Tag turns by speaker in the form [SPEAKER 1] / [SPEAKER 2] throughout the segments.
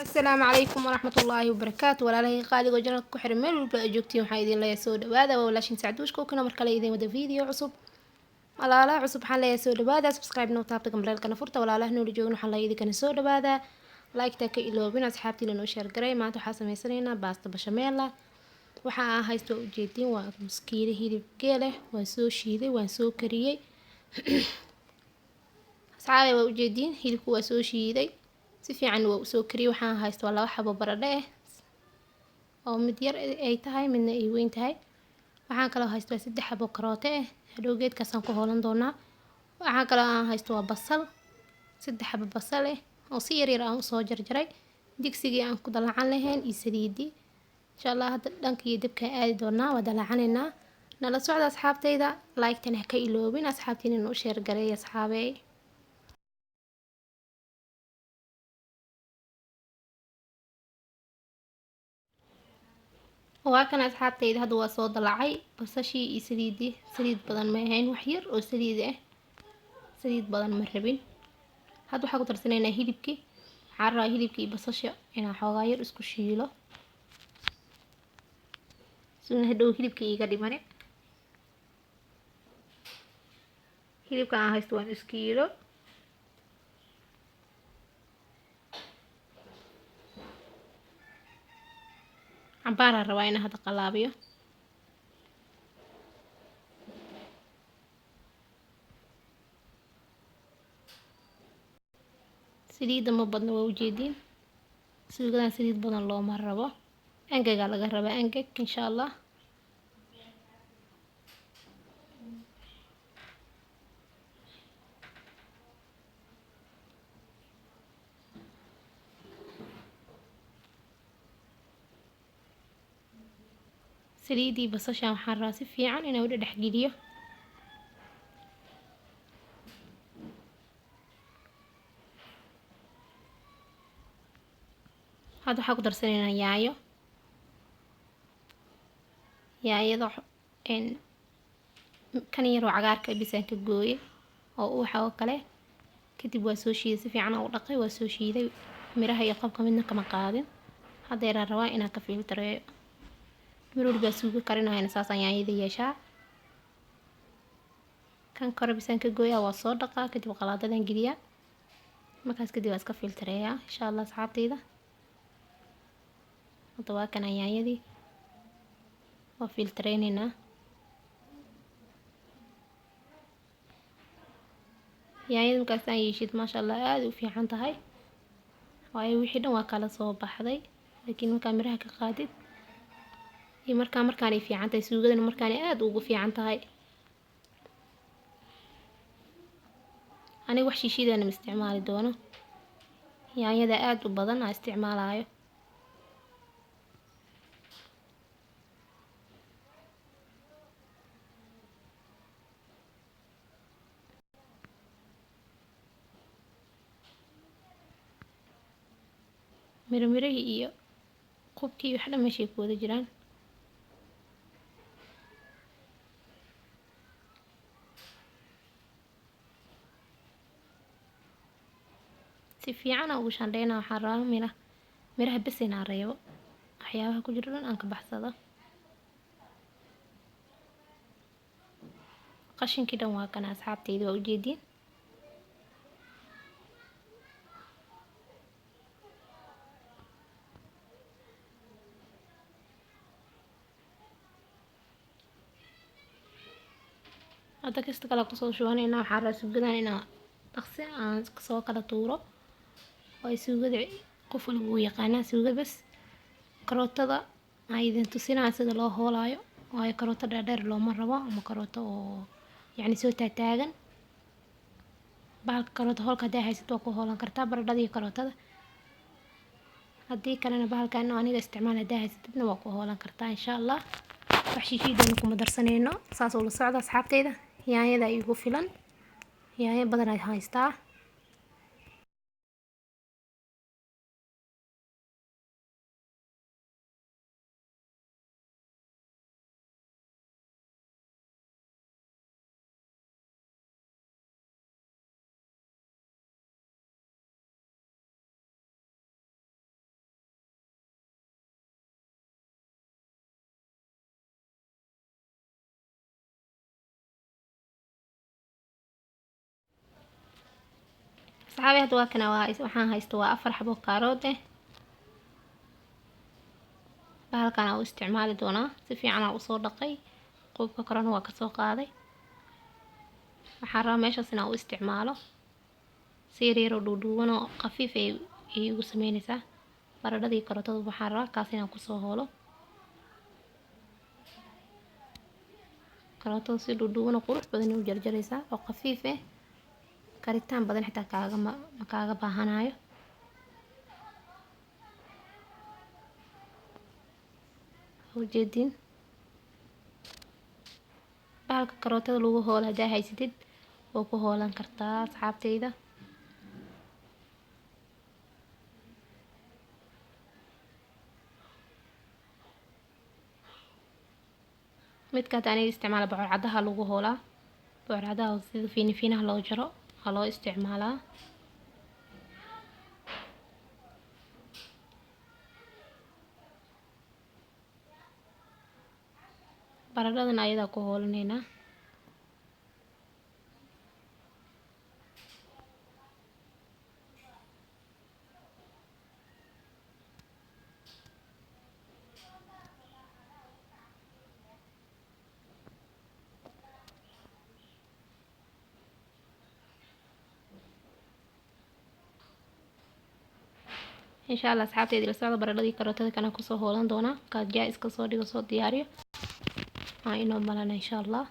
[SPEAKER 1] Asalaamu calaykum waraxmatullaahi wabarakaatu. Walaalahey qaaligo janalka ku xiran meel walba ay joogtiin, waxaan idin leeyahay soo dhawaada. Waa walaashin Sacduushka oo kana mar kale idin wada video cusub. Walaalaha cusub waxaan leeyahay soo dhawaada, subscribe noo taabta, gambareelkana furta. Walaalaha noola joogin waxaan leeyahay idinkana soo dhawaada, like-ta ka iloobin, asxaabtiina noo share garay. Maanta waxaa sameysanaynaa baasta bashameela. Waxa aan haysto waa ujeedin, waa muskiile hilib geele, waan soo shiiday, waan soo kariyey. Asxaabe, waa ujeediin, hilibku waa soo shiiday, si fiican waa usoo kariyey. Waxaan haysto waa 2 xabo baradho ah oo mid yar ay tahay, midna ay weyn tahay. Waxaan kaloo haysto waa 3 xabo karooto ah, hadhow geedkaasaan ku hoolan doonaa. Waxaan kaloo aan haysto waa basal, 3 xabo basal ah oo si yar yar aan usoo jarjaray, digsigii aan ku dalacan lahayn iyo saliidii. Insha Allah hadda dhanka iyo dabkaan aadi doonaa, waa dalacanaynaa. Nala socda asxaabtayda, like-tana ha ka iloobin, asxaabtiina noo share gareey asxaabey. Waa kan asxaabtayda, hadda waa soo dalacay basashii iyo saliidii. Saliid badan ma ahayn, wax yar oo saliid ah, saliid badan ma rabin. Hadda waxaan ku darsanaynaa hilibkii. Waxaan rabaa hilibkii iyo basasha inaan xoogaa yar isku shiilo, si hadhow hilibkii iiga dhimane. Hilibka aan haysto waan iskiilo. Cambaaraan rabaa inaan hadda qalaabiyo. Saliidda ma badna, waa ujeediin, suugadan saliid badan looma rabo, angegaa laga rabaa, angeg insha Allah. Saliiddii basashan waxaan rabaa si fiican inaan u dhexgeliyo. Hadda waxaan ku darsanaynaa yaayo. Yaayada kan yar oo cagaarka bisaan ka gooyay oo ubaxa oo kale. Kadib waa soo shiiday, si fiican u dhaqay, waa soo shiiday, miraha iyo qobka midna kama qaadin. Hadda yaraan rabaa inaan ka filtareeyo. Mar walba suugo karinayana saasaan yaanyada yeeshaa. Kan kore bisaan ka gooyaa, waa soo dhaqaa, kadib qalaadadan geliyaa, markaas kadib waa iska filtareeyaa insha Allah asxaabtayda. Hadda waa kana yaanyadii, waa filtareynaynaa. Yaanyada markaas aan yeeshid, maasha Allah, aad u fiican tahay, waayo wixii dhan waa kala soo baxday. Laakiin markaa miraha ka qaadid iyo markaanay fiican tahay suugadana, markaanay aad ugu fiican tahay. Aniga wax shiishiidana ma isticmaali doono, yaanyada aad u badan aan isticmaalayo. Miro mirihii iyo qubkii wax dhan meeshay ku wada jiraan. Si fiican aan ugu shandheynaa. Waxaan rabaa miraha bes inaan reebo, waxyaabaha ku jira dhan aan ka baxsado. Qashinkii dhan waa kana asxaabtayda, waa ujeediin. Hadda kasta kale kusoo shubanaynaa. Waxaan rabaa suugadan inaan dhaqsi aan soo kala tuuro, waayo suugada qof walba wuu yaqaanaa suuga. Bas karootada aan idin tusinaya sida loo hoolaayo, waayo karooto dheerdheer looma rabo ama karooto oo yacni soo taataagan. Bahalka karooto hoolka haddaa haysato waa ku hoolan kartaa baradhada iyo karootada. Haddii kalena bahalkan oo aniga isticmaal haddaa haysatidna waa ku hoolan kartaa insha Allah. Wax shiishiidana kuma darsanayno, saas ula socda asxaabtayda. Yaanyada igu filan, yaanyo badan ay haystaa. Asxaabi, hadda waa kana, waxaan haysta waa 4 xabo kaarood eh. Bahalkan aan u isticmaali doonaa, si fiican aan usoo dhaqay, qubka korena waa kasoo qaaday. Waxaan rabaa meeshaas inaan u isticmaalo si yar yar oo dhuudhuuban oo khafiif ay igu sameynaysaa. Baradhadii karootada waxaan rabaa kaas inaan kusoo hoolo. Karootada si dhuudhuuban oo qurux badan u jarjaraysaa oo khafiif ah, karitaan badan xitaa ma kaaga baahanayo. Ujeedin bahalka karootada lagu hoolo hadaa haysatid waa ku hoolan kartaa asxaabteyda. Midka hada aniga isticmaala bocor cadaha lagu hoolaa, bocor cadaha sida fiini fiinaha loo jaro waa loo isticmaalaa. Baradhadana ayadaa ku hoolaneynaa. Insha Allah asxaabteyda la socda, baradhadii karootada kana kusoo hoolan doonaa. Kaad jaa iska soo dhigo, soo diyaariyo, waa inoo malana insha Allah.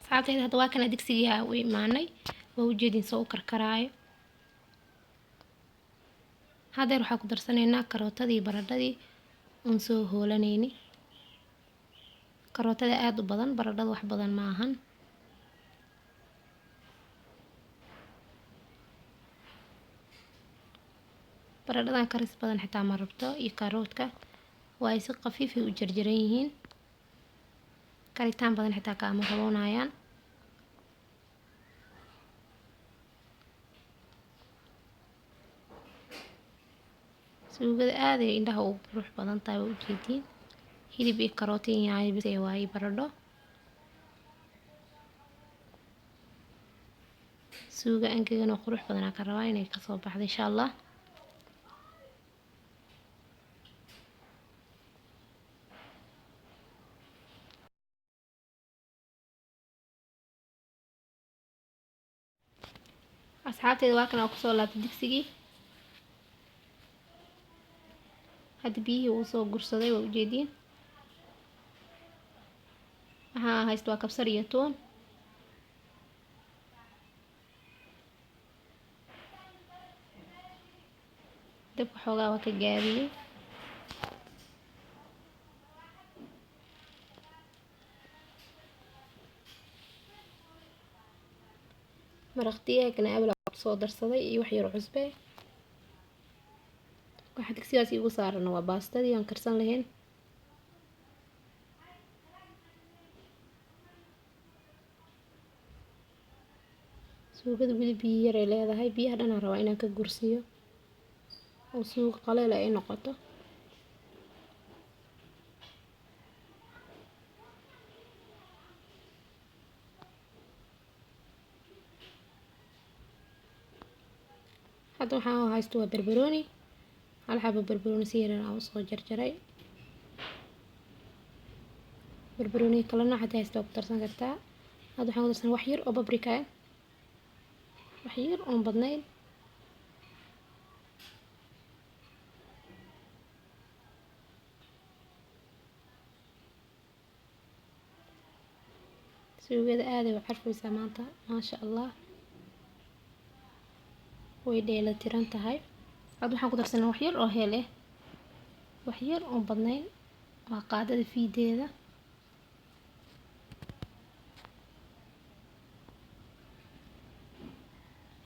[SPEAKER 1] Asxaabteyda hadda waa kana digsigii u imaanay, waa ujeedin soo u karkaraayo. Hadeer waxaa ku darsanaynaa karootadii baradhadii oon soo hoolanayni. Karootada aada u badan, baradhada wax badan ma ahan. Baradhadan karis badan xitaa ma rabto iyo karoodka, waa ay si khafiif ay u jarjaran yihiin, karitaan badan xitaa kaama raboonayaan. Suugada aad ay indhaha ugu qurux badan tahay, waa ujeediin. Hilib iyo karooto iyo yaanyo bis ee waaye baradho. Suuga angegan oo qurux badan ka rabaa inay kasoo baxdo insha Allah. Asxaabteyda waa kan aan kusoo laabtay digsigii. Hadda biyihii uu soo gursaday waa ujeediin. Waxaan haysta waa kabsar iyo toon. Dabka xoogaa waa ka gaabiyey. Maraq digaagna awal soo darsaday iyo wax yar oo cusbe. Waxa digsigaas igu saaran waa baastadii aan karsan lahayn. Suugada weli biyo yar ay leedahay, biyaha dhan aan rabaa inaan ka gursiyo oo suugo qaleel ay noqoto. Hadda waxaan haysto waa barbarooni, hal xabo barbarooni si yar aan usoo jarjaray. Barbarooni kala nooc hadaa haysto waa ku darsan kartaa. Hadda waxaan ku darsan wax yar oo paprika ah, wax yar oon badnayn. Suugada aad ay u carfaysaa maanta, maasha Allah, way dheelitiran tahay. Hadda waxaan ku darsanay wax yar oo heel ah, wax yar oon badnayn, waa qaadada fiideeda.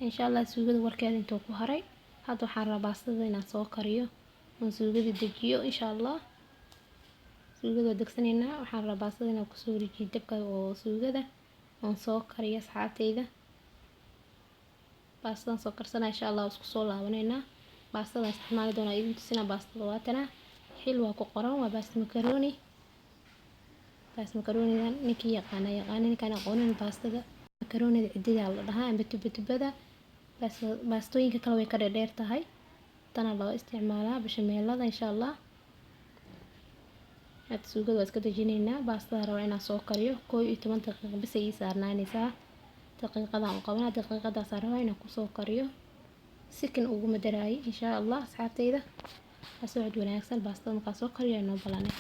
[SPEAKER 1] Insha Allah suugada warkeeda intuu ku haray. Hadda waxaan rabaa baastada inaan soo kariyo oon suugada dejiyo insha Allah. Suugada waa degsanaynaa. Waxaan rabaa baastada inaan kusoo rijiyo dabka oo suugada oon soo kariyo asxaabteyda. Baastadan soo karsanaa insha Allah, isku soo laabanaynaa. Baastada isticmaali doonaa idin tusinaa. Baastada waatana xil waa ku qoran, waa baasta macaroni. Baas makaroonidan ninkii yaqaana yaqaana, ninkaan aqoonin baastada makaroonida cididaa la dhahaa amba tuba tubada. Baastooyinka kale way ka dheerdheer tahay. Tana loo isticmaalaa bashameelada insha Allah. Hada suugada waa iska dejinaynaa. Baastada rabaa inaan soo kariyo 11 daqiiqo bas ay ii saarnaanaysaa. Daqiiqadaan u qabanaa, daqiiqadaas rabaa inaan kusoo kariyo. Sikin uguma daraayo insha Allah asxaabtayda. La socod wanaagsan, baastada markaan soo kariyo inoo balanay.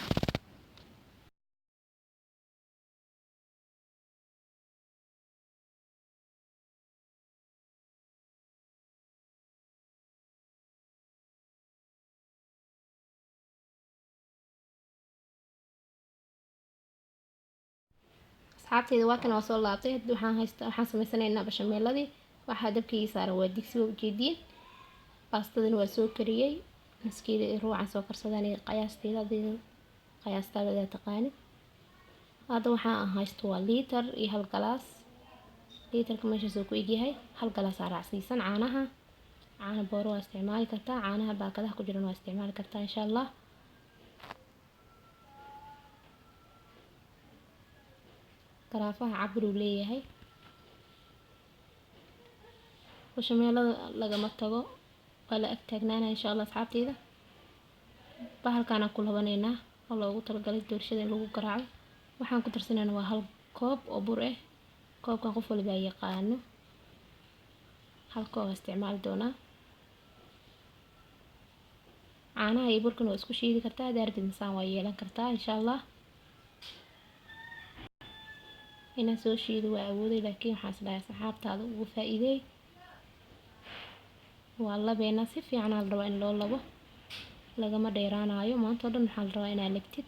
[SPEAKER 1] Asxaabtayda waa kan, waa soo laabtay. Hadda waxaan haystaa, waxaan samaysanaynaa bashameeladii. Waxaa dabkii saaran waa digsi, waa ujeediin. Baastadana waa soo kariyey. Nus kiilo iyo ruucan soo karsadaan qiyaasteeda, adiga qiyaastaada adaa taqaanid. Hadda waxaan haysto waa liitar iyo hal galaas. Liitarka meeshaas uu ku egyahay, hal galaas aa raacsiisan caanaha. Caano booro waa isticmaali kartaa, caanaha baakadaha ku jiran waa isticmaali kartaa insha Allah. Garaafaha cabir uu leeyahay. Bashameelada lagama tago, waa la ag taagnaanaa insha Allah asxaabteyda. Bahalkaan aan ku labanaynaa oo loogu talagalay doolshada in lagu garaaco. Waxaan ku darsanaynaa waa hal koob oo bur ah. Koobkan qof walba yaqaano. Hal koob isticmaali doonaa. Caanaha iyo burkan waa isku shiidi kartaa, hadaa rabtid masaan waa yeelan kartaa insha Allah. Inaan soo shiido waa awooday, laakiin waxaan isdhahay asxaabtaada ugu faa'iideey. Waa labeena, si fiican aa la rabaa in loo labo. Lagama dheeraanayo, maanta oo dhan waxaa la rabaa inaad labtid.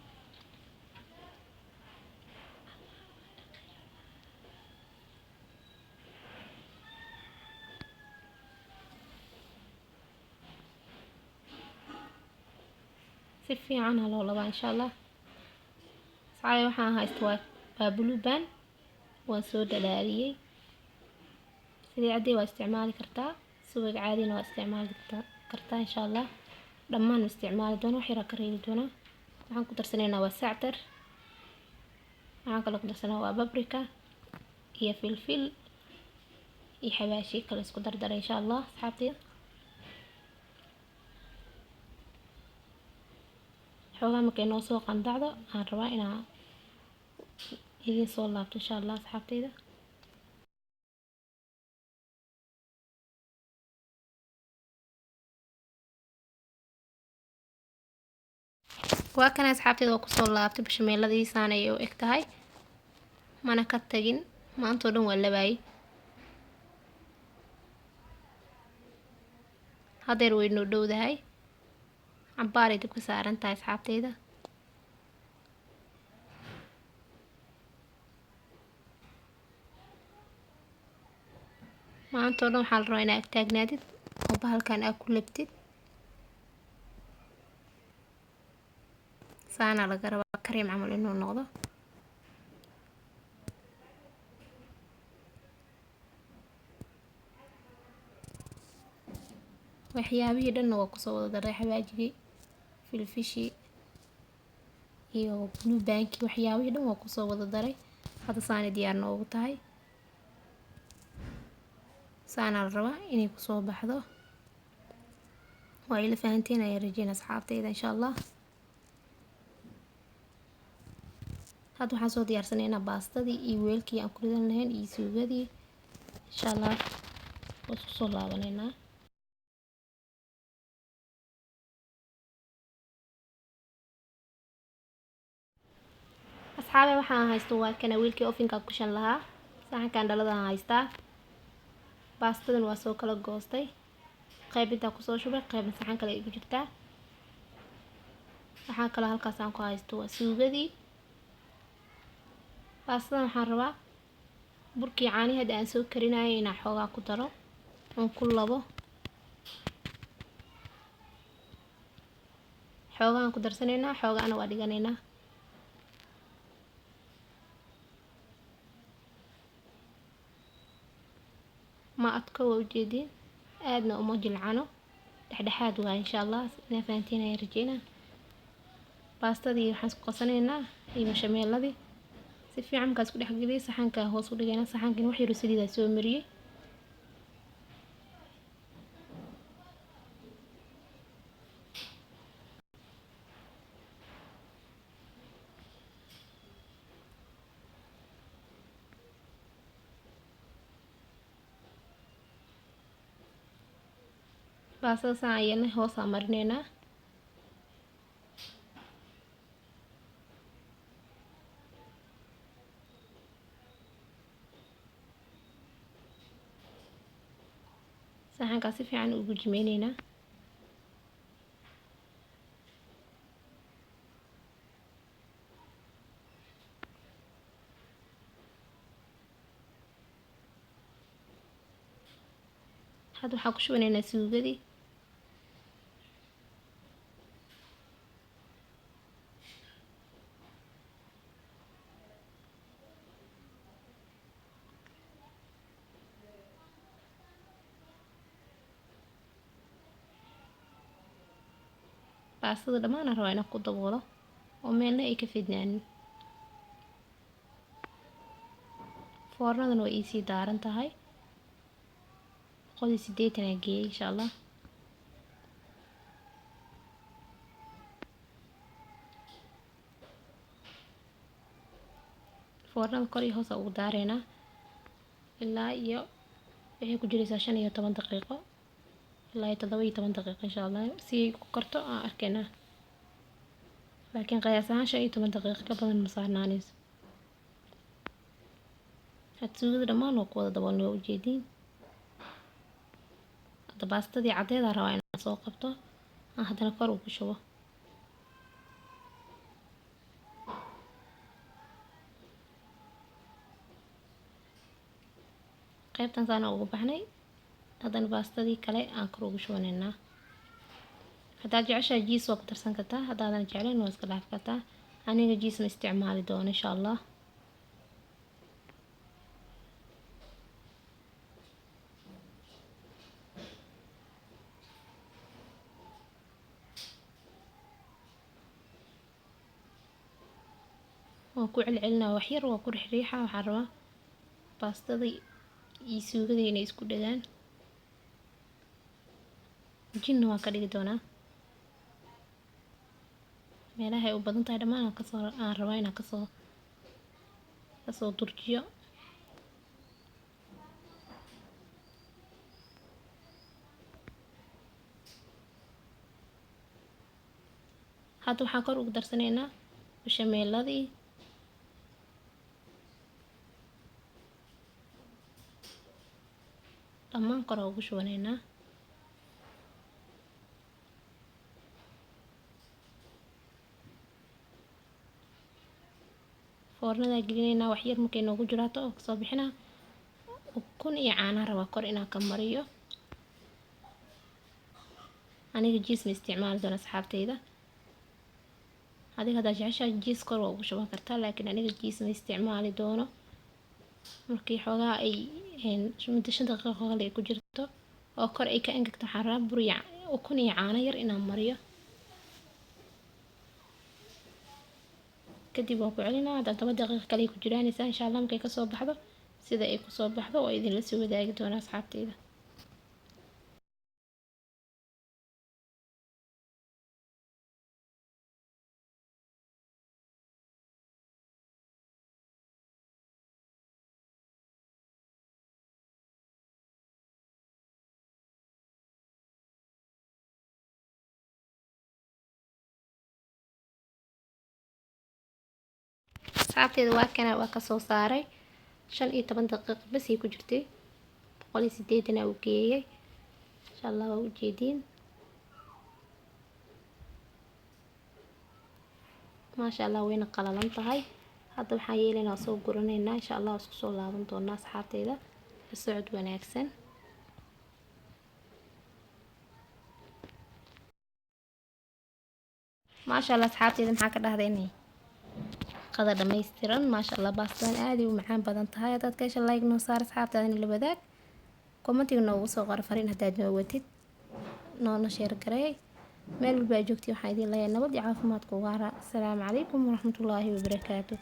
[SPEAKER 1] Si fiican aa loo labaa insha Allah. Asxaabi, waxaan haysto waa Blue Band, waan soo dhalaaliyey. Saliid cadday waa isticmaali kartaa, subag caadina waa isticmaali kartaa insha Allah. Dhammaan isticmaali doona, wax yar ka reebi doona. Waxaan ku darsanaynaa waa sactar. Waxaan kaloo ku darsanaa waa paprika iyo filfil iyo xawaashi kale isku dardaray insha Allah asxaabtayda. Xoogaa markay noo soo qandacdo aan rabaa inaan idiin soo laabto insha Allah asxaabtayda. Waa kana asxaabtayda, waa kusoo laabtay. Bashameeladii saan ayay u eg tahay, mana ka tagin, maanta oo dhan waa labaayay. Hadeer way noo dhowdahay, cabaaray dabka saaran tahay asxaabtayda. Maanta oo dhan waxaa la rabaa inaad ag taagnaatid oo bahalkan aad ku labtid. Saana laga rabaa kareem camal inuu noqdo. Waxyaabihii dhanna waa kusoo wada daray, xawaajigii, filfishii iyo Blue Bandkii, waxyaabihii dhan waa kusoo wada daray. Hadda saanay diyaar noogu tahay. Saana la rabaa inay kusoo baxdo. Waa ila fahanteen ayaan rajeynaa asxaabtayda insha Allah. Hadda waxaan soo diyaarsanaynaa baastadii iyo weelkii aan ku ridan lahayn iyo suugadii insha Allah. Waa isku soo laabanaynaa. Asxaabe, waxaan haysto waa kana weelkii ovenka ku shan lahaa. Saxankan dhaladaan haystaa. Baastadan waa soo kala goostay, qayb intaa kusoo shubay, qaybna saxan kale ay ku jirtaa. Waxaan kaloo halkaas aan ku haysto waa suugadii. Baastadan waxaan rabaa burkii caanihi hadda aan soo karinayo inaan xoogaa ku daro oon ku labo. Xoogaan ku darsanaynaa, xoogaana waa dhiganaynaa. Ma adko, waa ujeediin, aadna uma jilcano, dhexdhexaad waa insha Allah. Inaa fahantiin ayaan rajeynaa. Baastadii waxaan isku qasanaynaa iyo bashameeladii. Si fiican markaas ku dhex geliyay, saxanka hoos u dhigayna. Saxankan wax yar oo saliid ah soo mariyay. Baastada saan ayana hoos aan marineynaa. Saxankaa si fiican ugu jimeyneynaa. Hadda waxaan ku shubanaynaa suugadii. Baastada dhammaan aan rabaa inaan ku daboolo oo meelna ay ka fidnaanin. Foornadana way iisii daaran tahay. 180 aan geeyay insha Allah. Foornada kor iyo hoos ugu daareynaa ilaa iyo waxay ku jiraysaa 15 daqiiqo ilaa iyo 17 daqiiqo insha Allah, si ay ku karto aan arkaynaa, laakiin qiyaas ahaan 15 daqiiqo ka badan ma saarnaanayso. Had suugada dhammaan waa ku wada daboolnay, waa ujeediin. Hadda baastadii caddeed aan rabaa inaan soo qabto, aan haddana kor ugu shubo. Qaybtan saana ugu baxnay. Haddana baastadii kale aan kor ugu shubaneynaa. Haddaad jeceshahay jiis waa ku darsan kartaa, haddaadan jeclayn waa iska dhaafi kartaa. Aniga jiis ma isticmaali doono insha Allah. Waan ku celcelinaa wax yar, waa ku riixriixa. Waxaan rabaa baastada iyo suugada inay isku dhagaan. Jinna waan ka dhigi doonaa. Meelaha ay u badan tahay dhammaan aan kasoo aan rabaa inaan kasoo durjiyo. Hadda waxaan kor ugu darsanaynaa bashameeladii. Dhammaan kor ugu shubanaynaa. Foornada gelinaynaa wax yar markay noogu jiraato oo kasoo bixinaa. Ukun iyo caanaha rabaa kor inaan ka mariyo. Aniga jiis ma isticmaali doono asxaabtayda. Adiga haddaad jeceshahay jiis kor waa ugu shuban kartaa, laakiin aniga jiis ma isticmaali doono. Markii xoogaa ay muddo 5 daqiiqo kale ay ku jirto oo kor ay ka engegto, waxaan rabaa bur iyo ukun iyo caano yar inaan mariyo. Kadib waan ku celinaa. Haddana 10 daqiiqo kale ay ku jiraanaysaa insha Allah. Markay kasoo baxdo, sida ay kusoo baxdo waa idinla soo wadaagi doonaa asxaabtayda. Asxaabteyda, waa kana, waa kasoo saaray. 15 daqiiqo bas ay ku jirtay. 180 aa u geeyay insha Allah, waa ujeediin. Maasha Allah, wayna qalalan tahay. Hadda waxaan yeelaynaa soo guranaynaa insha Allah. Isku soo laaban doonaa asxaabteyda. La socod wanaagsan. Maasha Allah, asxaabteyda, maxaa ka dhahdeen? Qada dhammaystiran, maasha Allah. Baastadan aad ay u macaan badan tahay. Haddaad ka hesha, like noo saar, asxaabtaadana la wadaag, commentiga noogu soo qor fariin haddaad noo watid, noona share gareey. Meel walba aad joogtiin waxaan idin leeyahay nabad iyo caafimaad ku waara. Asalaamu calaykum waraxmatullaahi wabarakaatu.